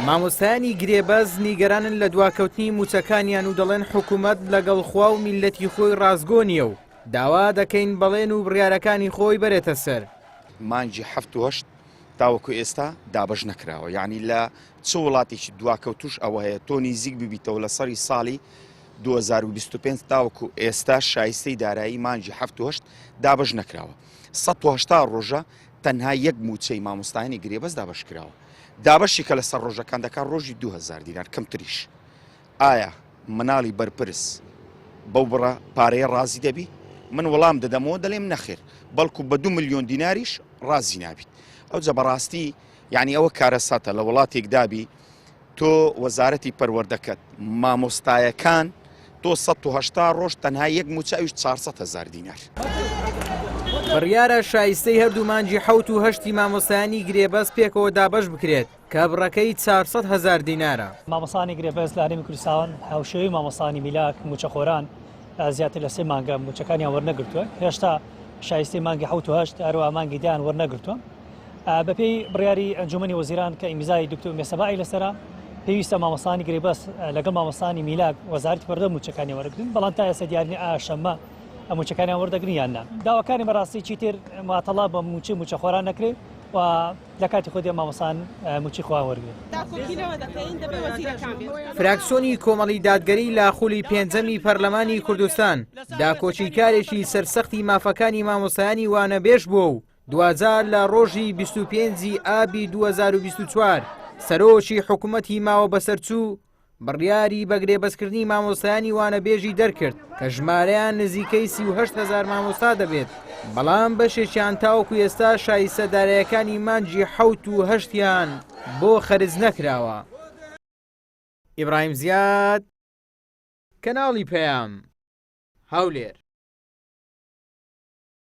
مامۆستایانی گرێبەست نیگەرانن لە دواکەوتنی مووچەکانیان و دەڵێن حکوومەت لەگەڵ خوا و میللەتی خۆی ڕاستگۆ نییە و داوا دەکەین بەڵێن و بڕیارەکانی خۆی بەرێتە سەر. مانگی حەفت و هەشت تاوەکو ئێستا دابەش نەکراوە، یانی لە چ وڵاتێکی دواکەوتوش ئەوە هەیە تۆ نیزیک ببیتەوە لە سەری ساڵی 2025 تاوەکو ئێستا شایستەی دارایی مانگی حەفت و هەشت دابەش نەکراوە. 180 ڕۆژە تەنها یەک مووچەی مامۆستایانی گرێبەست دابەش کراوە. دابەشی کە لەسەر ڕۆژەکان دەکات ڕۆژی 2000 دینار کەمتریش. ئایا مناڵی بەرپرس بەو بڕە پارەیە ڕازی دەبی؟ من وەڵام دەدەمەوە دەلێم نەخێر، بەڵکو بە دوو ملیۆن دیناریش ڕازی نابیت. ئەوجا بەڕاستی یعنی ئەوە کارەساتە لە وڵاتێک دابی تۆ وەزارەتی پەروەردەکەت مامۆستایەکان تۆ 180 ڕۆژ تەنها یەک موچە ئەویش 400 هزار دینار. بڕیارە شایستەی هەردوو مانگی حەوت و هەشتی مامۆستایانی گرێبەست پێکەوە دابەش بکرێت کە بڕەکەی 400 هەزار دینارە. مامۆستایانی گرێبەست لە هەرێمی کوردستان هاوشێوەی مامۆستایانی میلاک مووچەخۆران زیاتر لە سێ مانگە مووچەکانیان وەرنەگرتووە، هێشتا شایستەی مانگی حەوت و هەشت هەروەها مانگی دەیان وەرنەگرتووە. بەپێی بڕیاری ئەنجومەنی وەزیران کە ئیمزای دکتۆر ئومێد سەباعی لەسەرە، پێویستە مامۆستایانی گرێبەست لەگەڵ مامۆستایانی میلاک وەزارەتی پەروەردە مووچەکانیان وەربگرن، بەڵام تا ئێستا دیار نییە ئایا شەممە مووچەکانیان وەردەگرن یان نا. داواکاری بەڕاستی چیتر ماتەڵا بە مووچەی مووچەخۆران نەکرێت و لە کاتی خۆیدا مامۆستایان مووچەی خۆیان وەرگرن. داکۆکی لەوە دەکەین دەبێ وەزیرەکان بێن. فراکسیۆنی کۆمەڵی دادگەری لە خولی پێنجەمی پەرلەمانی کوردستان داکۆکیکارێکی سەرسەختی مافەکانی مامۆستایانی وانەبێژ بووە و دواجار لە ڕۆژی 25 ی ئابی 2024 سەرۆکی حکومەتی ماوە بەسەرچوو بڕیاری بەگرێبەستکردنی مامۆستایانی وانەبێژی دەرکرد کە ژمارەیان نزیکەی 38 هەزار مامۆستا دەبێت، بەڵام بەشێکیان تاوەکو ئێستا شایستە دارایەکانی مانگی حەوت و هەشتیان بۆ خەرج نەکراوە. ئیبراهیم زیاد، کەناڵی پەیام، هەولێر.